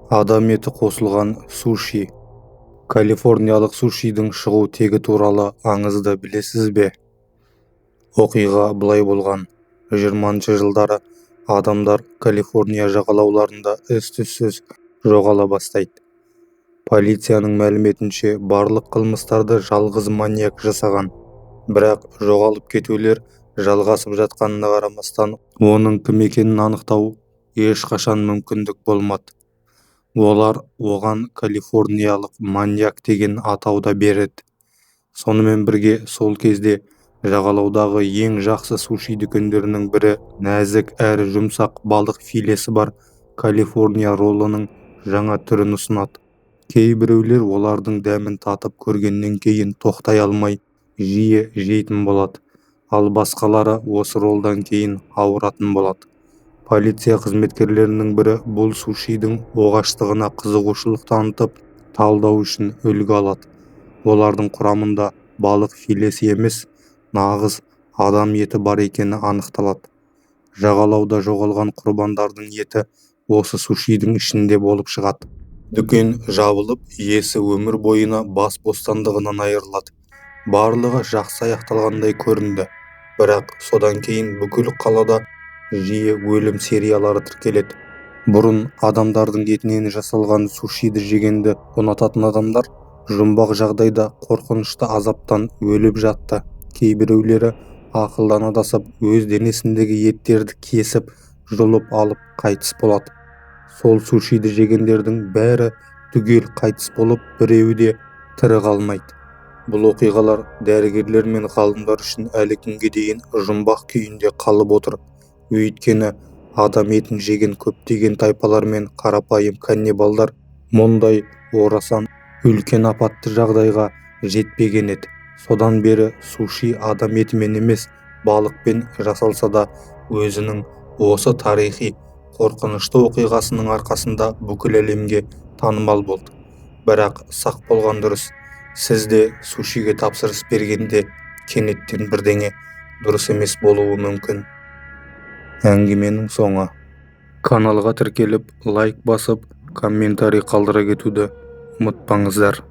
Адам еті қосылған суши. Калифорниялық сушидің шығу тегі туралы аңызды білесіз бе? Оқиға былай болған. 20-жылдары адамдар Калифорния жағалауларында із-түзсіз жоғала бастайды. Полицияның мәліметінше, барлық қылмыстарды жалғыз маньяк жасаған. Бірақ жоғалып кетулер жалғасып жатқанына қарамастан, оның кім екенін анықтау ешқашан мүмкіндік болмады. Олар оған «калифорниялық маньяк» деген атау да береді. Сонымен бірге сол кезде жағалаудағы ең жақсы суши дүкендерінің бірі нәзік әрі жұмсақ балық филесі бар «Калифорния роллының» жаңа түрін ұсынады. Кейбіреулер олардың дәмін татып көргеннен кейін тоқтай алмай, жиі жейтін болады. Ал басқалары осы роллдан кейін ауыратын болады. Полиция қызметкерлерінің бірі бұл сушидің оғаштығына қызығушылық танытып, талдау үшін үлгі алады. Олардың құрамында балық филесі емес, нағыз адам еті бар екені анықталады. Жағалауда жоғалған құрбандардың еті осы сушидің ішінде болып шығады. Дүкен жабылып, иесі өмір бойына бас бостандығынан айырылады. Барлығы жақсы аяқталғандай көрінді. Бірақ содан кейін бүкіл қалада жиі өлім сериялары тіркеледі. Бұрын адамдардың етінен жасалған сушиді жегенді ұнататын адамдар жұмбақ жағдайда қорқынышты азаптан өліп жатты. Кейбіреулері ақылдан адасып, өз денесіндегі еттерді кесіп, жұлып алып қайтыс болады. Сол сушиді жегендердің бәрі түгел қайтыс болып, біреуі де тірі қалмайды. Бұл оқиғалар дәрігерлер мен ғалымдар үшін әлі күнге дейін жұмбақ күйінде қалып отыр. Өйткені адам етін жеген көптеген тайпалар мен қарапайым каннибалдар мұндай орасан үлкен апатты жағдайға жетпеген еді. Содан бері суши адам етімен емес, балықпен жасалса да, өзінің осы тарихи қорқынышты оқиғасының арқасында бүкіл әлемге танымал болды. Бірақ сақ болған дұрыс. Сіз де сушиге тапсырыс бергенде кенеттен бірдеңе дұрыс емес болуы мүмкін. Әңгіменің соңы. Каналға тіркеліп, лайк басып, комментарий қалдыра кетуді ұмытпаңыздар.